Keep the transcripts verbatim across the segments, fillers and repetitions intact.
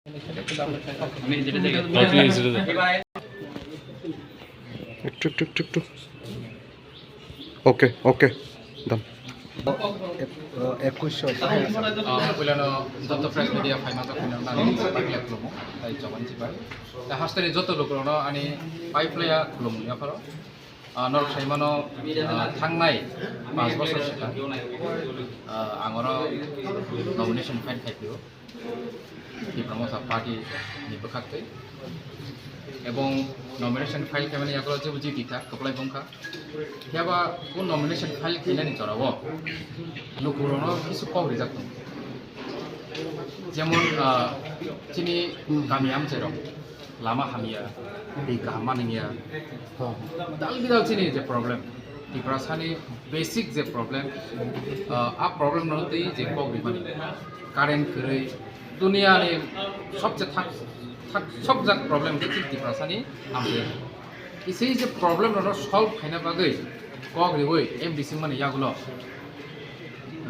একটু, একটু, একটু, একটু। ওকে, ওকে, done. একুশশো। Ah, puilano joto press media phaima joto nani bakla khulumo, tai chobani chibai. Tai hasteni joto lukurokno ani pai phlaiya khulumni yapharo. Ah, norok saimano, ah, thangnai panch bosor swkang, ah, ang oro nomination file khai phio. Tipra Motha Party ni bwkhaktwi. Ebong nomination file khaimani yagulo jebo jiti kha, kwplai bongkha. Phiya ba o nomination file khainani jorao lukurokno kisu kok rijak tongo. Jemon, ah, chini kami amchairok lama hamya, twi kaham manwngya. Dal bidal chini je problem, Tiprasani basic je problem, ah, a problem no twi je kok rimani, current kwrwi, duniani sobse thak, thak sokjak problem khe chini Tiprasani amchairok. Isei je problem rokno solve khaina bagwi kok riwi M D C mani yagulo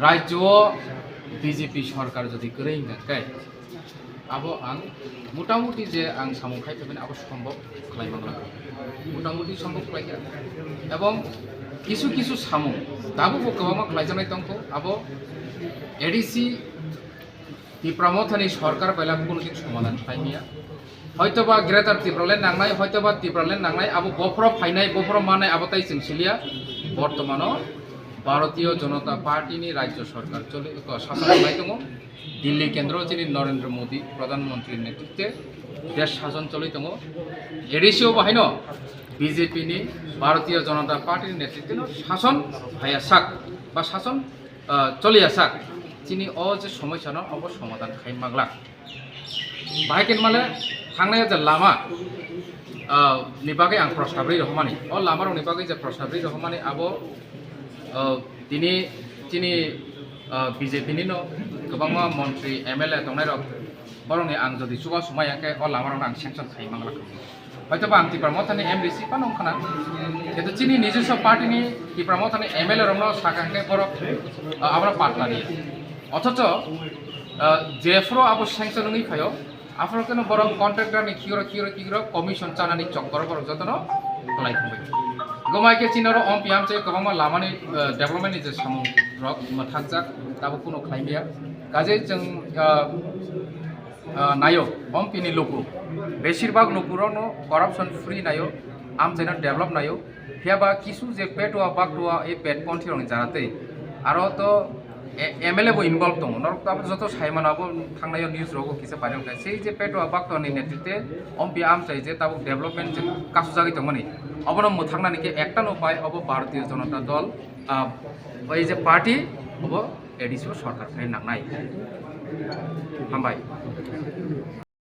rajyo o B J P sorkar jodi kwrwi wngkha khe, abo ang motamuti je ang samung khai phaimani abo sombhob khlai mangla, motamuti sombhob khlai kha. Ebong kisu kisu samung tabukbo kwbangma khlaijaknai tongkho, abo A D C Tipra Mothani sorkar baila kunu din somadhan khlai maya. Hoitoba Greater Tipraland nangnai, hoitoba Tipraland nangnai, abo bophoro phainai, bophoro manai, abo tai chwng siliya. Bortomano Bharatiya Janata Party ni rajyo sorkar choli, ko, sason khlai tongo. Delhi kendro chini Narendra Modi Pradhan Mantri netritwe desh sason choli tongo. A D C o bahaino B J P ni, Bharatiya Janata Party ni netritwe no sason haya sak ba sason ah, choliya sak, chini o je somosa no obo somadhan khai manglak. Bahai khe male thangnai je lama, ah, ni bagwi ang prostab ri rohormani. O lama rok ni bagwi je prostab ri rohormani abo, ah, tini chini, ah, B J P ni no kwbangma montri, M L A tongnai rok, borok ni ang jodi chuba sumai ya khe o lama rok no ang sanction khai manglak. Hoitoba ang Tipra Mothani M D C phano wngkha na. Kintu chini nijoswo party ni Tipra Mothani M L A rokno sakha khe borok, ah, abono patta riya. Othocho, ah, jephuru abo sanction wngwi phaio, aphuru kheno borok contractor ni khigro, khigro, khigro commission chanani chokkoro borok jotono khlai thangbai. Gomai khe chini oro ompi amchai kwbangma lamani, ah, development ni je samung rok mwthakjak, tabuk kuno khlai maya. Kaje chwng, ah, ah, nayo, ompini luku. Beshirbag lukurokno corruption free nayo, amchaino develop nayo. Phiya ba kisu je petua baktua ei petponthi rokni jara tei aro to e-, M L A bo involve tongo. Norok to abo joto saimano abo thangnaio news rogo kisa pairok kha. Sei je petua baktua ni netritwe ompi amchai je tabuk development je kasujagwi tongmani. Obono mwthangnani khe ekta no pai obo Bharatiya Janata Dal, ah, bai je party obo A D C o sorkar khai nangnai. Hambai.